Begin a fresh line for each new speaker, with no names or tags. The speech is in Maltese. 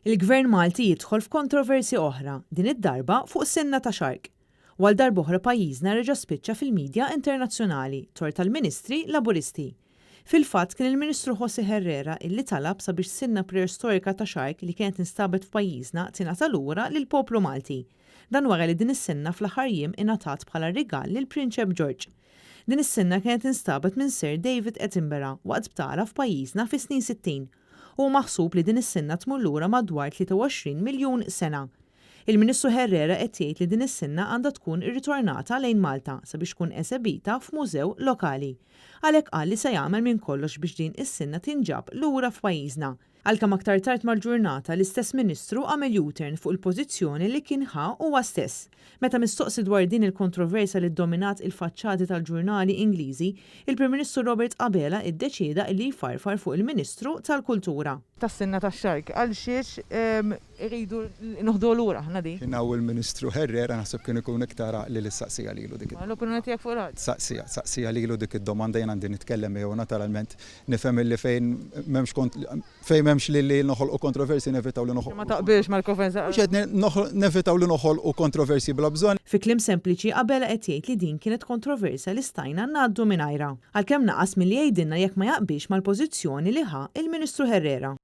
Il-Gvern Malti jidħol f'kontroversja oħra, din id-darba fuq sinna ta' xark. U għal darb'oħra pajjiżna reġa' spiċċa fil-midja internazzjonali, tort tal-Ministri Laburisti. Fil-fatt kien il-Ministru José Herrera illi talab sabiex sinna preistorika ta' xark li kienet instabet f'pajjiżna tingħata lura lill-poplu Malti. Dan wara li din is-sinna fl-aħħar jiem ingħatat bħala rigal lill-Prinċep Ġorġ. Din is-sinna kienet instabet minn Sir David Attenborough waqt btala f'pajjiżna fis-snin 60. Huwa maħsub li din is-sinna tmur lura madwar 23 miljun sena. Il-Ministru Herrera qed jgħid li din is-sinna għandha tkun irritornata lejn Malta sabiex tkun esebita f'mużew lokali. Għalhekk qal li se jagħmel minn kollox biex din is-sinna tinġab lura f'pajjiżna. Għalkemm aktar tard mal-ġurnata, l-istess Ministru għamel U-turn fuq il-pożizzjoni li kien ħa huwa stess. Meta mistoqsi dwar din il-kontroversja li ddominat il-faċċati tal-ġurnali Ingliżi, il-Prim Ministru Robert Abela iddeċieda illi jfarfar fuq il-Ministru tal-Kultura.
Tas-sinna tax-xark għal xiex iridu noħduha lura aħna din.
Kien hawn il-Ministru Herrera naħseb kien ikun iktar għaqli li ssaqsiha lilu dik.
L-opinjoni tiegħek fuq l-art.
Saqsiha, saqsiha lilu dik id-domanda jien għandi nitkellem miegħu naturalment nifhem illi fejn m'hemmx fejn m'hemmx li li noħolqu kontroversji nevitaw li noħolqu.
Ma taqbilx mal-konferenza.
Mhux qed nevitaw li noħolqu kontroversji bla bżonn.
Fi kliem sempliċi, Abela qed jgħid li din kienet kontroversja li stajna ngħaddu mingħajrha. Għalkemm naqas milli jgħidilna jekk ma jaqbilx mal-pożizzjoni li ħa il-Ministru Herrera.